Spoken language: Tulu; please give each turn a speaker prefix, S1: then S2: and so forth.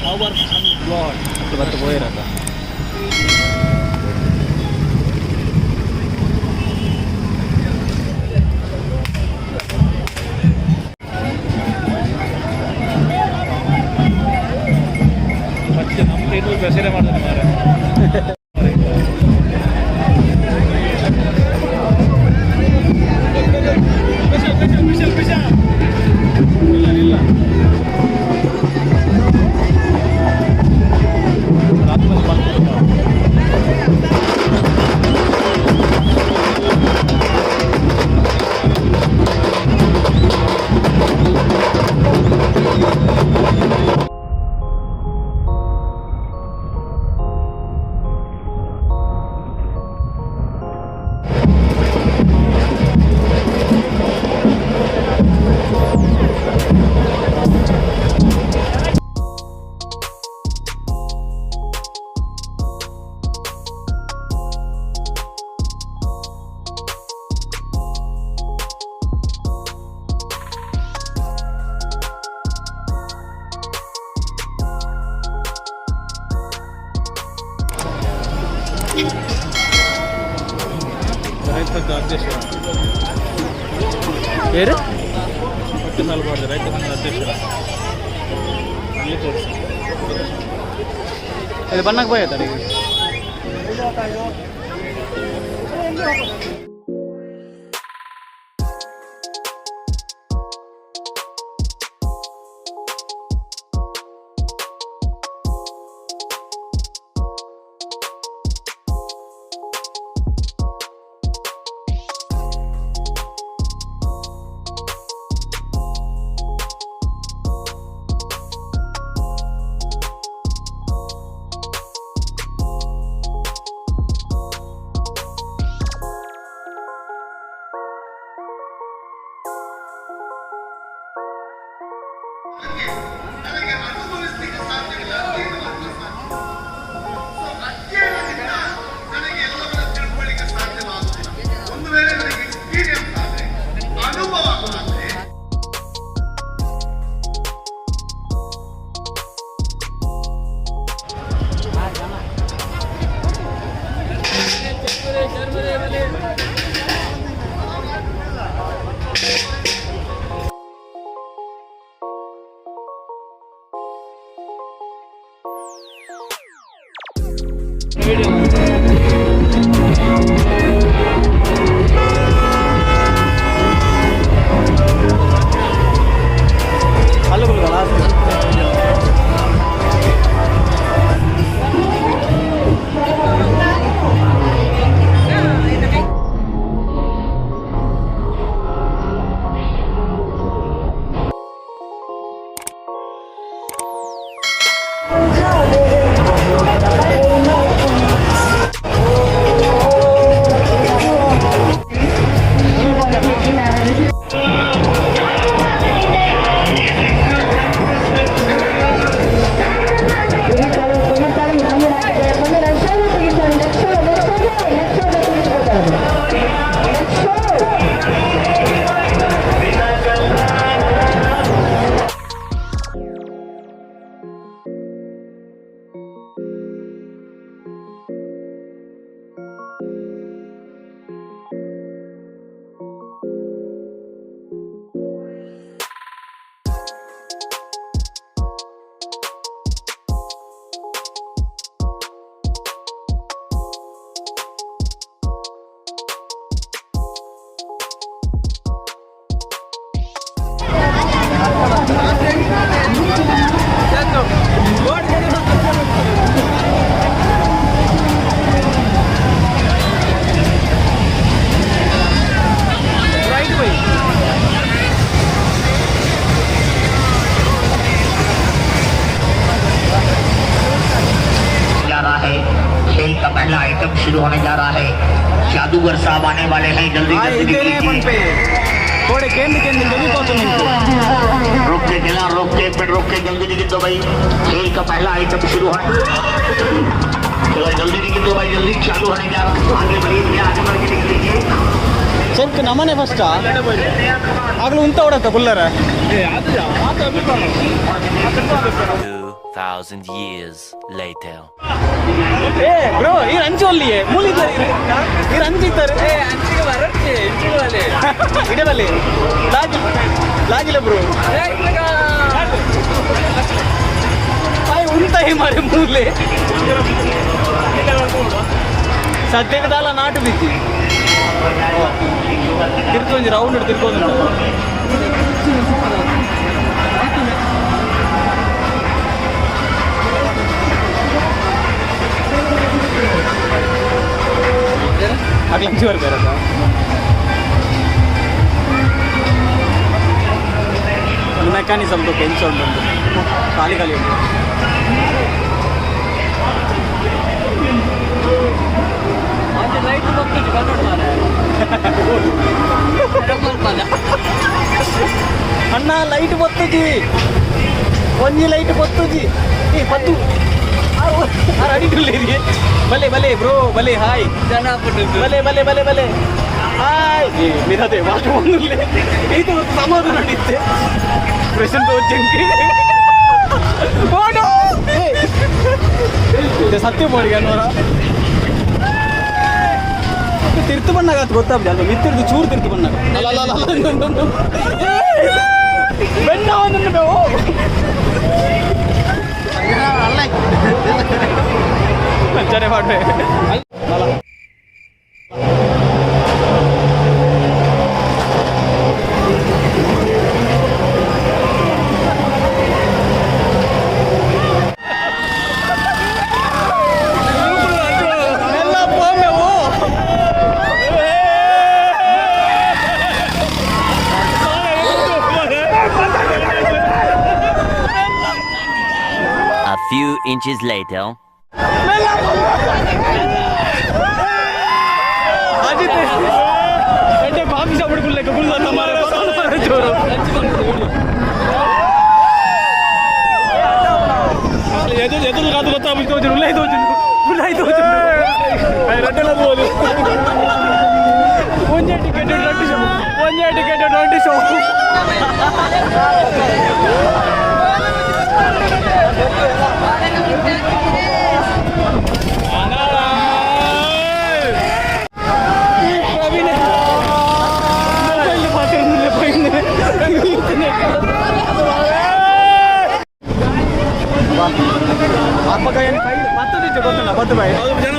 S1: Our blood.
S2: ಬತ್ತು ಪೋಯಿರತ್ತ.
S1: ಮತ್ತೆ ನಮ್ಮ ಇದು ಬೆಸರೆ ಮಾಡ್ತಾರೆ ಮಾರ್ರೆ. Special special special. ಇಲ್ಲ ಇಲ್ಲ. ರಾತ್ರಿ ಬಂದ್ಬಿಡು. ರೈತ ಸಂಘದ ಅಧ್ಯಕ್ಷ.
S2: ಏರು.
S1: ಹೊಟ್ಟೆ ಸಾಲಬಾರ್ದು, ರೈತ ಸಂಘದ ಅಧ್ಯಕ್ಷರ ಅಲ್ಲಿ ತೋರಿಸಿ.
S2: ಇದು ಬನ್ನಕ್ಕೆ ಬೋಯ್ ಅಡಿಗೆ.
S3: ನನಗೆ ಅನುಭವಿಸಲಿಕ್ಕೆ ಸಾಧ್ಯವಿಲ್ಲ, ಅಧ್ಯಯನ ಮಾತ್ರ ಸಾಧ್ಯ. ಸೊ ಅಧ್ಯಯನದಿಂದ ನನಗೆ ಎಲ್ಲವನ್ನ ತಿಳ್ಕೊಳ್ಳಿಕ್ಕೆ ಸಾಧ್ಯವಾಗುತ್ತಿಲ್ಲ. ಒಂದು ವೇಳೆ ನನಗೆ ಎಕ್ಸ್ಪೀರಿಯನ್ಸ್ ಆದ್ರೆ, ಅನುಭವ ಆದ್ರೆ.
S2: ಅಲ್ಲುಗಳು ಲಾಸ್ಟ್. ರೈಟ್ ಬೈ.
S4: जा रहा है। खेल का पहला आइटम शुरू होने जा रहा है। जादूगर साहब आने वाले हैं, जल्दी जल्दी
S2: ಇದ್ದೇನೆ
S4: कीजिए।
S2: ಪನ್ಪೆ ಕೋಡೆ ಕೇಂದ್ರ ಕೇಂದ್ರ ಜೊತೆ.
S4: रोक के चला, रोक के फिर रोक के, जल्दी निकल दो भाई। खेल का पहला आइटम शुरू होने, चलो जल्दी निकल दो भाई, जल्दी चालू होने जा रहा है। आगे बढ़िए भैया, आगे बढ़ के निकल लीजिए।
S2: ಸ್ವಲ್ಪ ನಮ್ಮನೆ ಫಸ್ಟಾ ಆಗಲೂ ಉಂತ ಹೊಡತ್ತ ಬುಲ್ಲರ.
S1: ಏ ಅದು ಆತ ಅಭಿಪ್ರಾಯ.
S5: 2,000 2,000 years later.
S2: ಏ ಬ್ರೋ, ಈ ಅಂಚು ಅಲ್ಲಿಯೇ ಮೂಲಿದ್ದಾರೆ, ಈ ಅಂಚಿದ್ದಾರೆ. ಇಡೆ ಬಲ್ಲಿ ಲಾಜಿ ಲಾಜಿಲ್ಲ ಬ್ರೋ. ಆಯ್ ಉಂತಾಯಿ ಮಾರೆ ಮೂಲೆ. ಸದ್ಯಕ್ಕೆ ದಾಲ ನಾಟು ಬಿದ್ದಿ ತಿರ್ಕೊಂಜಿ ರೌಂಡ್ ತಿರ್ಕೊಂಡು. ಅಗ್ಲಂಚಿ ಬರ್ಬೇಕಲ್ಲ. ಒಂದು ಮೆಕ್ಯಾನಿಸಮ್ ಬೆಂಚ್ ಉಂಟು, ಖಾಲಿ ಖಾಲಿ ಉಂಟು. ಅಣ್ಣ, ಲೈಟ್ ಬತ್ತುಜಿ, ಒಂಜಿ ಲೈಟ್ ಬತ್ತುಜಿ. ಏ ಪತ್ತು ಆರ್ ಅಡಿಟುಲ್ಲೇರಿ. ಬಲೆ ಬಲೆ ಬ್ರೋ, ಬಲೆ. ಹಾಯ್, ಬಲೆ ಬಲೆ ಬಲೆ ಬಲೆ. ಹಾಯ್. ಏ ಮಿರದೆ ವಾಟು ಒಂದುಲ್ಲೆ. ಇದು ಸಮಾಧಾನ ನಡೀತೆ. ಪ್ರಶಾಂತ್ ಜಂಕಿ ಓಡು. ಸತ್ಯ ಬೋಡಿಗೆ ಅನ್ನೋರ ತಿರ್ತು ಬಣ್ಣಾಗ ಅದು ಗೊತ್ತಾಗ್ತದೆ ಅಲ್ವಾ? ಮಿತ್ತಿರ್ದು ಚೂರು ತಿರ್ತು ಬಣ್ಣಾಗ. ಅಲ್ಲ ಅಲ್ಲ ಅಲ್ಲ ಅಲ್ಲ, ಬೆನ್ನ ಒಂದೊಂದು ಬೇವು. ಅಂಚನೆ ಮಾಡ್ರೆ. ಎಲ್ಲ ಪೋಮೆವು.
S5: A few inches later.
S2: Ajit అంటే కాఫీ షాప్ లెక్క గుళ్ళు అన్న మారే జోరు.
S1: ಎದುರು ಎದುರು ಕಾದು ಗೊತ್ತಾಗ್ಬಿಟ್ಟು.
S2: ಉಳ್ಳಾಯ್ತು ಉಳ್ಳಾಯ್ತು.
S1: ರಡ್ಡೆಲ್ಲ ಹೋದು.
S2: ಒಂದೇ ಟಿಕೆಟ್ 20 ಶೋ, ಒಂದೇ ಟಿಕೆಟ್ 20 ಶೋ. ಪ್ರವೀಣ್ ಮೊಬೈಲ್ ಪಾತ್ರೆ పోయింది. ಅಪ್ಪಗ ಏನು ಕೈ ಪತ್ತು ನಿಜ ಗೊತ್ತಿಲ್ಲ ಪತ್ತು ಬಾಯಿ.
S1: ಜನ.